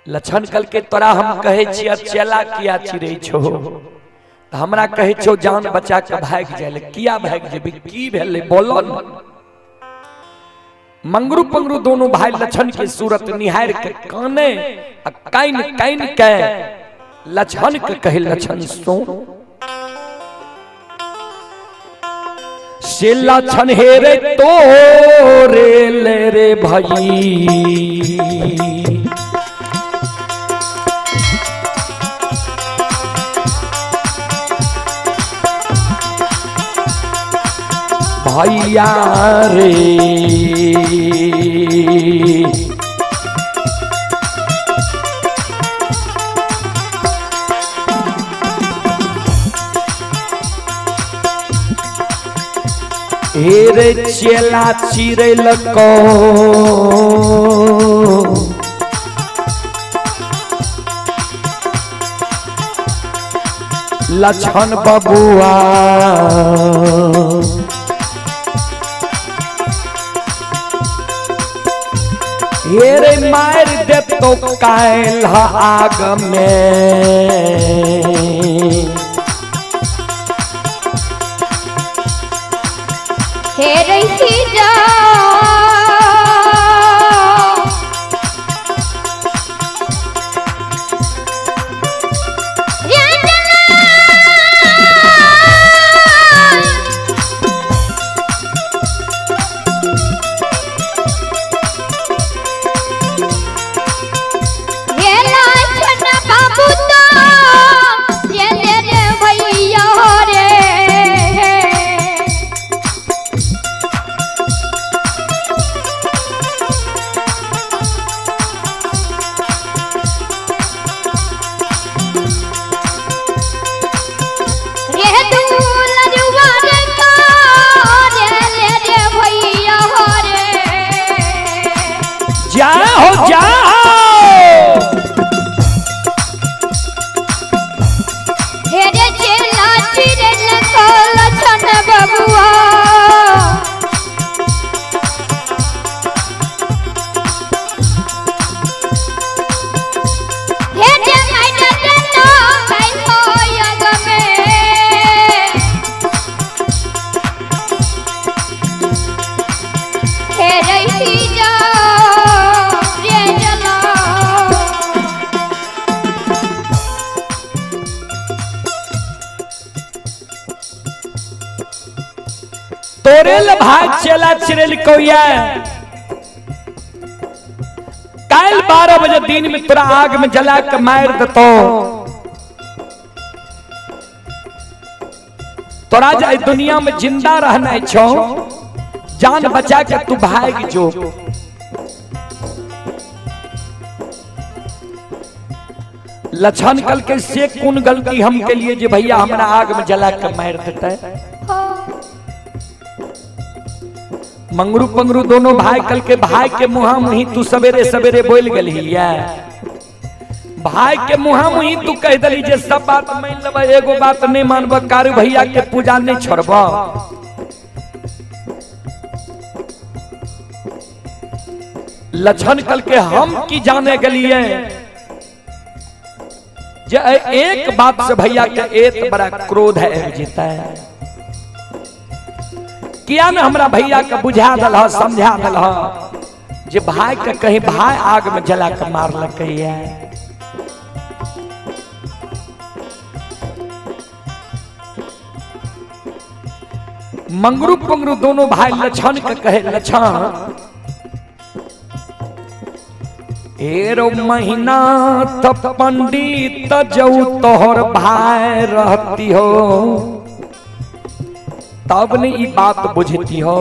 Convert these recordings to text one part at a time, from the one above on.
लक्षण कहलकै तोरा हम कहै छियै चेला किया चिड़ै छौ, तऽ हमरा कहै छौ जान बचा के भागि जाय लए, किया भागि जेबै, की भेलै बोलो ने। मंगरू पंगरू दोनों भाई लक्षण के सूरत निहार के काने आ काइन काइन के लक्षण के कहे लक्षण सुन से लक्षण हे रे तोरे ले रे भाई। भैया रे हे रे चेला चिड़ै लको लक्षण बबुआ हे रे मार दे तो कायल आग में। हे रही जा जाओ जाओ बबुआ तोरेल भाई चेला चिरेल कोया काल 12 बजे दिन में तोरा आग में जला के मार देतो। तोरा जे दुनिया में जिंदा रहना छो, जान बचा के तू भाग जो। लक्षण कल के से कौन गलती हम के लिए जे भैया हमरा आग में जला के मार देता। मंगरू पंगरू दोनों भाई कल के भाई के मुहा मुही तू सवेरे सवेरे बोल गली, भाई के मुहा मुही तू कह दली जे सब बात मान लेब, एगो बात नहीं मानब, कारू भैया के पूजा नहीं छोड़ब। लक्षण कल के हम की जाने गलिए जे एक बात से भैया के एक बड़ा क्रोध है जीता है। किया न हमरा भैया के बुझा दल समझा दल जे भाई के कहीं भाई आग में जला के मार लकैया। मंगरू पंगरू दोनों भाई लक्षण के कहे लक्षण एरो महीना तब पंडित जऊ तोहर भाई रहती हो तब ने ई बात बुझती हो।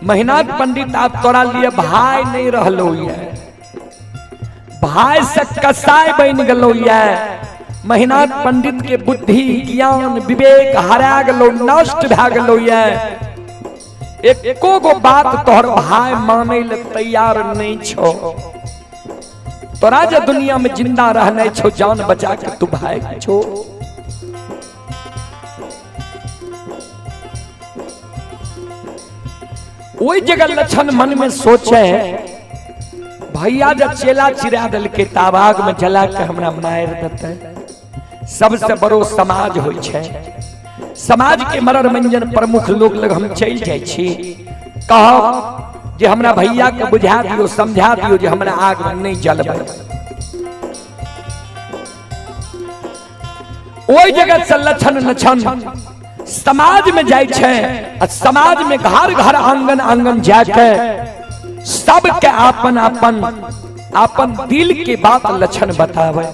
महीनाथ पंडित आप तोरा लिए भाई नहीं रहलो ये, भाई से कसाई बन गलो ये। महीनाथ पंडित के बुद्धि ज्ञान विवेक हरा गलो, नष्ट भा गलो ये। एको गो बात तोहर भाई माने ले तैयार नहीं छो। तोरा जे दुनिया में जिंदा रहने छो, जान बचा के तू भाई छो। वही जगह लक्षण मन में सोचे भैया जब चेला चिरा देलकै तब आग में जला के हमरा मारि देतै। सबसे बड़ो समाज होइ छै, समाज के मरर मंजन प्रमुख लोग लग हम चलि जाइ छी, कहब जे हमरा भैया के बुझा दियो, समझा दियो जे हमरा आग में नहीं जलबै। ओहि जगह से लक्षण लक्षण समाज में जाइ छै आ समाज में घर घर आंगन आंगन जाके सबके आपन आपन आपन दिल के बात लक्षण बतावे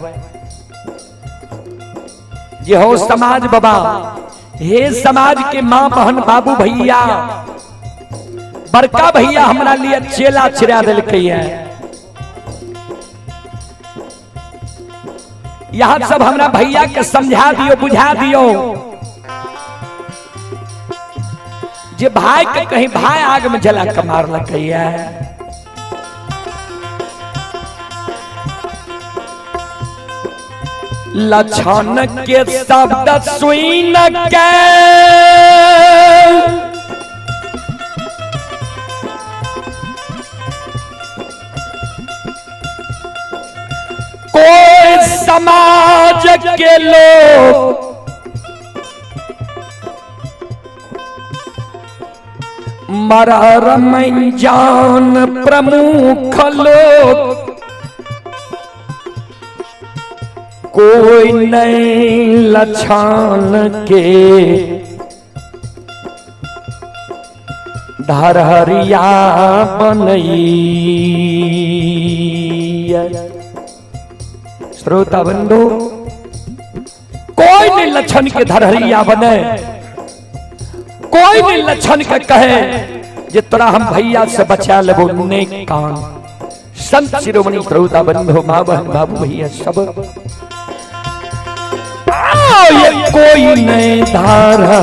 जे हो समाज बाबा, हे समाज के माँ बहन बाबू भैया, बड़का भैया हमरा लिए चेला चिरा देलकै है, यहाँ सब हमरा भैया के समझा दियो, बुझा दियो जे भाई के कहीं भाई आग में जला के मारलकै है। लक्षण के शब्द सुन के कोई समाज के लोग मरर जान प्रमुख लोग कोई नहीं लक्षण के धरहरिया बनई। श्रोता बंधु, कोई नहीं लक्षण के धरहरिया बने, कोई नहीं लक्षण के कहे जे तोरा हम भैया से बचा लेबो नेक कान। संत शिरोमणि श्रोता बंधु, माँ बहन बाबू भैया सब, ये कोई नहीं धारा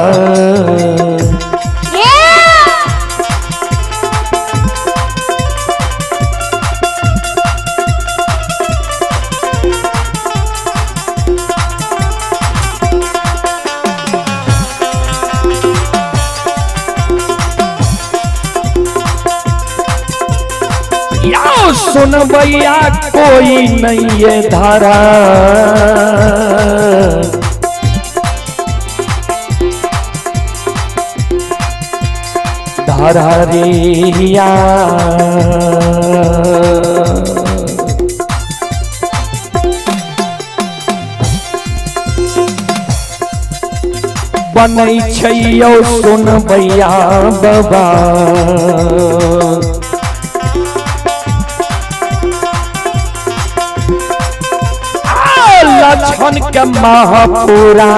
सुन भैया, कोई नहीं ये धारा। धारा रिया बनै छै यौ सुन भैया बाबा, लक्षण के महापुरा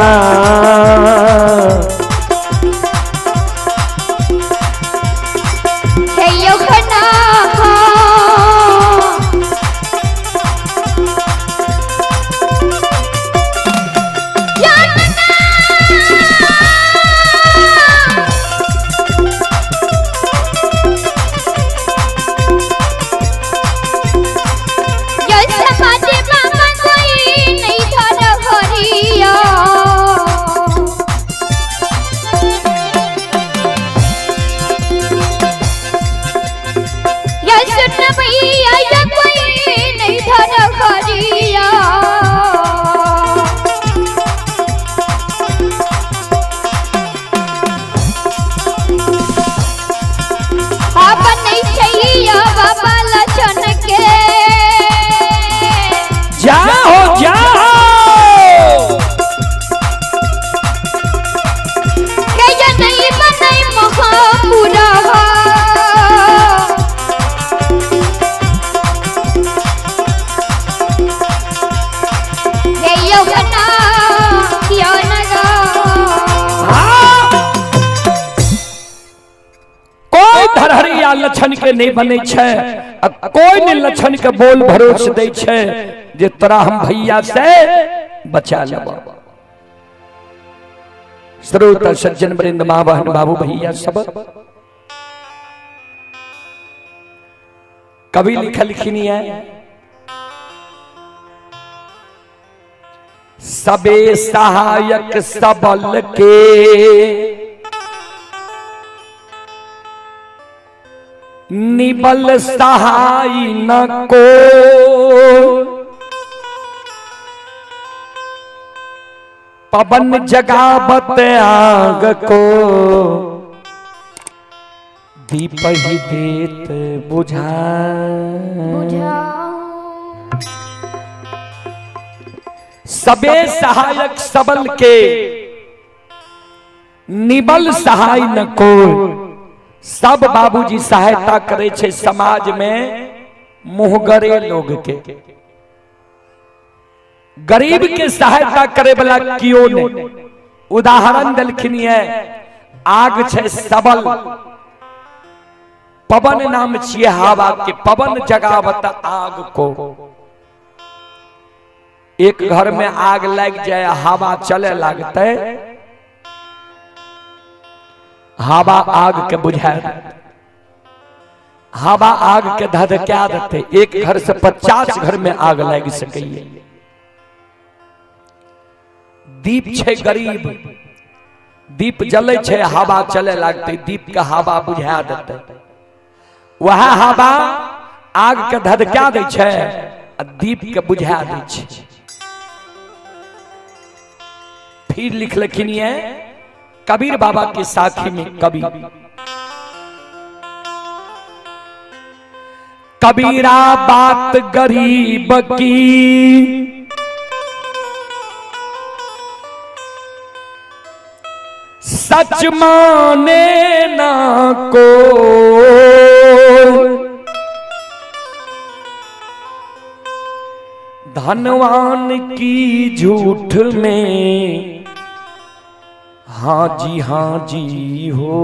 लक्षण के नहीं बने छै, कोई नहीं लक्षण के बोल भरोस दे छै जे तोरा हम भैया से बचा लेब। श्रोता सज्जन वृंद, माँ बहन बाबू भैया सब, कवि लिखलखिन है सबे सहायक सबल के निबल सहाय न को, पवन जगावत आग को, दीप ही देत बुझा। बुझा। सबे सहायक सबल के, निबल सहाय न को। सब बाबूजी सहायता करे छे समाज में मुहगरे लोग के, गरीब के सहायता करे वाला कियो नहीं। उदाहरण देलखिन ये, आग छे सबल, पवन नाम छिए हवा के, पवन जगावत आग को। एक घर में आग लग जाए, हवा चले लगते, हवा आग के बुझा देते, हवा आग के धधका देते। एक घर से 50 घर में आग लग सकैए। दीप छे गरीब, दीप जले छे, हवा चले लगते, दीप के हवा बुझा देते। वह हवा आग के धधका दै छे आ दीप के बुझा दै छे। फिर लिखलखिन ये कबीर बाबा के साखी में, कवि कबीरा बात गरीब की, सच माने ना को। धनवान की झूठ में हाँ जी हो।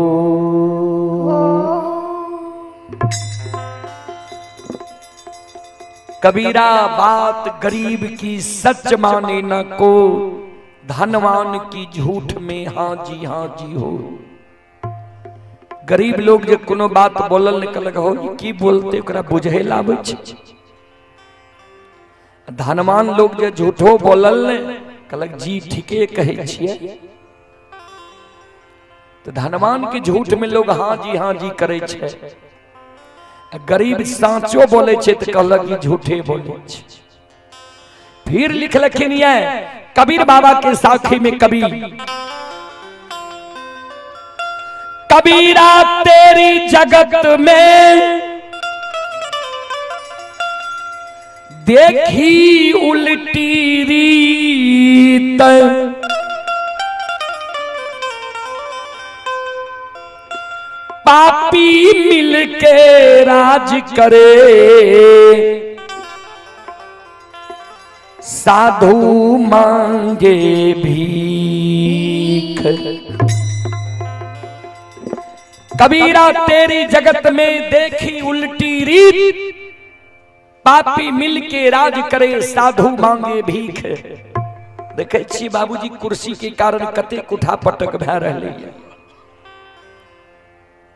कबीरा बात गरीब की सच माने न को, धनवान की झूठ में हाँ जी हो। गरीब लोग जे कोनो बात बोलल निकल हो, की बोलते ओकरा बुझे लाबै छै। धनवान लोग जे झूठो बोलल ने कहलक जी ठीके कहै छियै। तो धनवान के झूठ में लोग हाँ जी करे छै। गरीब साँचो बोले छै तो कहलक कि झूठे बोले छै। फिर लिखलखिन ये कबीर बाबा के साखी में, कबीर कबीरा तेरी जगत में देखी उल्टी रीत, पापी मिलके राज करे, साधु मांगे भीख। कबीरा तेरी जगत में देखी उल्टी रीत, पापी मिलके राज करे, साधु मांगे भीख। देखे छी बाबूजी कुर्सी के कारण कतेक उठा पटक भए रहलै।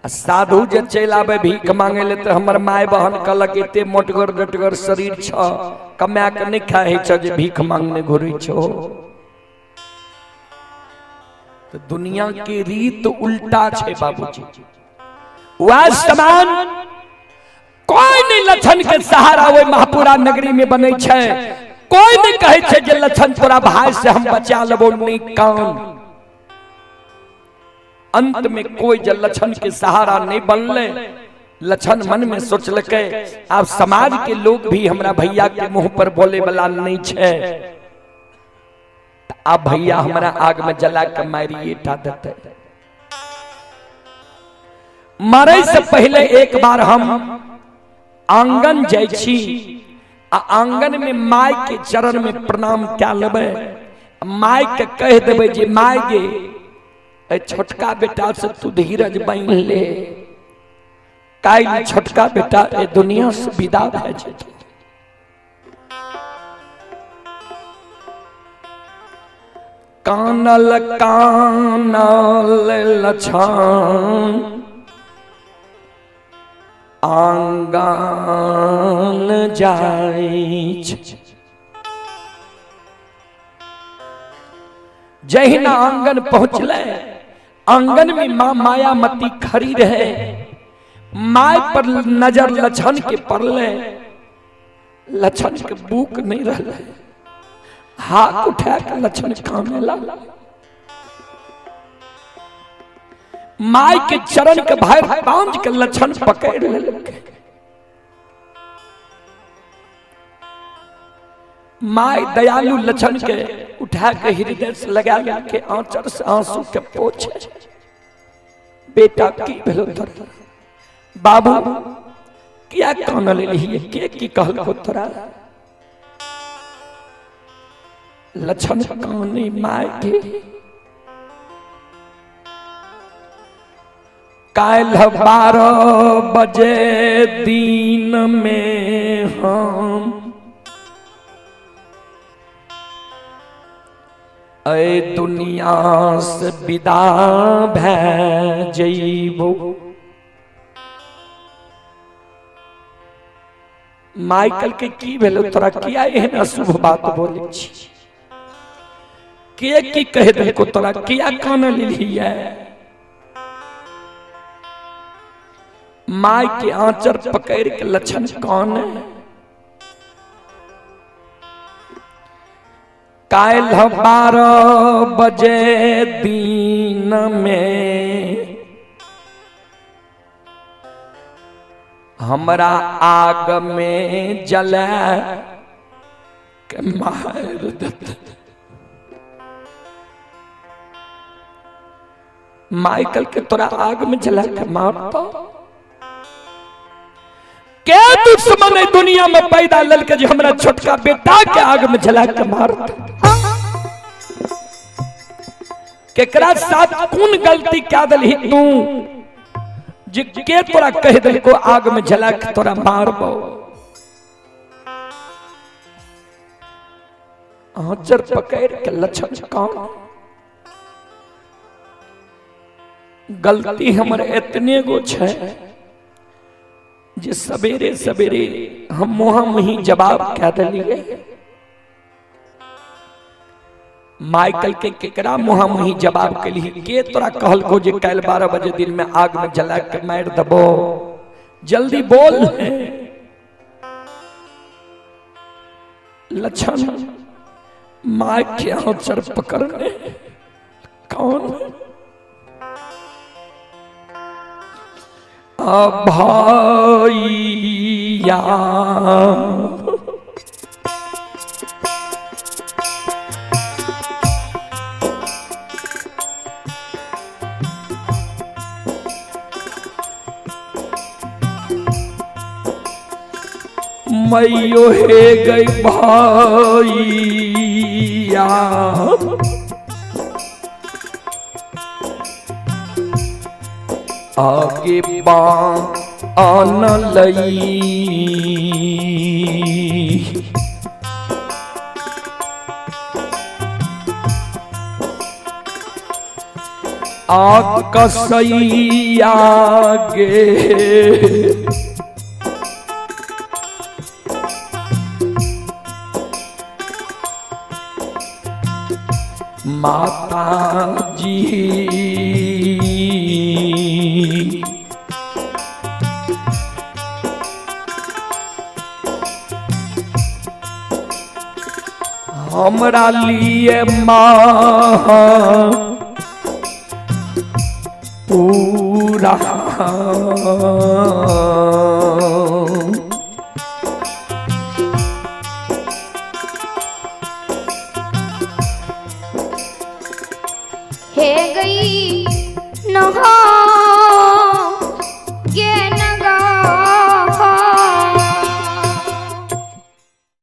साधु जे चलि आबे भीख मांगे ले तो हमर my बहन कहलक एते मोटगर डटगर शरीर छ, कमा के नहीं खाए छ जे भीख मांगने घुरै छो। तो दुनिया के रीत उल्टा छे बाबूजी। वह समान कोई नहीं लछन के सहारा ओहि महापुरा नगरी में बनै छै। कोई नहीं कहै छै जे लछन तोरा भाई से हम बचा लेबो, नहीं कान। अंत में कोई जब लछन के सहारा नहीं बनले, लछन मन में सोचलकै आब समाज के लोग भी हमरा भैया के मुंह पर बोले वाला नहीं छे, अब भैया हमरा आग में जला के मारिए टा देते। मरे से पहले एक बार हम आंगन जाइ छी आ आंगन में my के चरण में प्रणाम कए लेबै, my के कह देबै जे my गे छोटका बेटा से तू धीरज बांध ले, काल्हि छोटका बेटा ए दुनिया से विदा भए जेतै। कानल कानल लछन आंगन जाइ छै। जहिना आंगन पहुंचले, आंगन में मां मायामती खड़ी रहे। My पर नजर लछन के पड़ले, लछन के बुक नहीं रहले, हाथ उठा के लछन काने लगा। My के चरण के भाई बांध के लछन पकड़ लेलकै। My दयालु लछन के उठा के हृदय से लगा के आंचर से आंसू के पोछे, बेटा की भेलो तोरा, बाबू किया कान लेलिही, के की कहलको तोरा? लछन काने my के, काल्ह 12 बजे दिन में हम ऐ दुनिया से विदा भै जइबो। माइकल के की भेलो तोरा, किया एहन अशुभ बात बोलै छी, के की कह देलको तोरा, किया कान लेलिही? My के आंचर पकड़ के लछन कान, काल्ह 12 बजे दिन में हमरा आग में जला के मार देत। माइकल के तोरा आग में जला के मारतो, के दुश्मन दुनिया में पैदा ललके जे हमरा छोटका बेटा के आग में जला के मारतो? केकरा साथ कौन गलती क्या दलही तू जे के तोरा कह देलको आग में जला के तोरा मारबो? आंचर पकड़ के लछन कान, गलती हमर एतने गो छै जे सवेरे सवेरे हम मुहा मुही जवाब कह दिलिए। माइकल के केकरा मुहा मुही जवाब केलही, के तोरा कहलको जे काल्हि 12 बजे दिन में आग में जला के मार देबो? जल्दी बोल। लछन my के आंचर पकड़ने कौन भाइया, मैयो हे गई भैया, आगे बान लई, आकसैया गे माता जी, हमरा लिए माँ पूरा हे गई नहा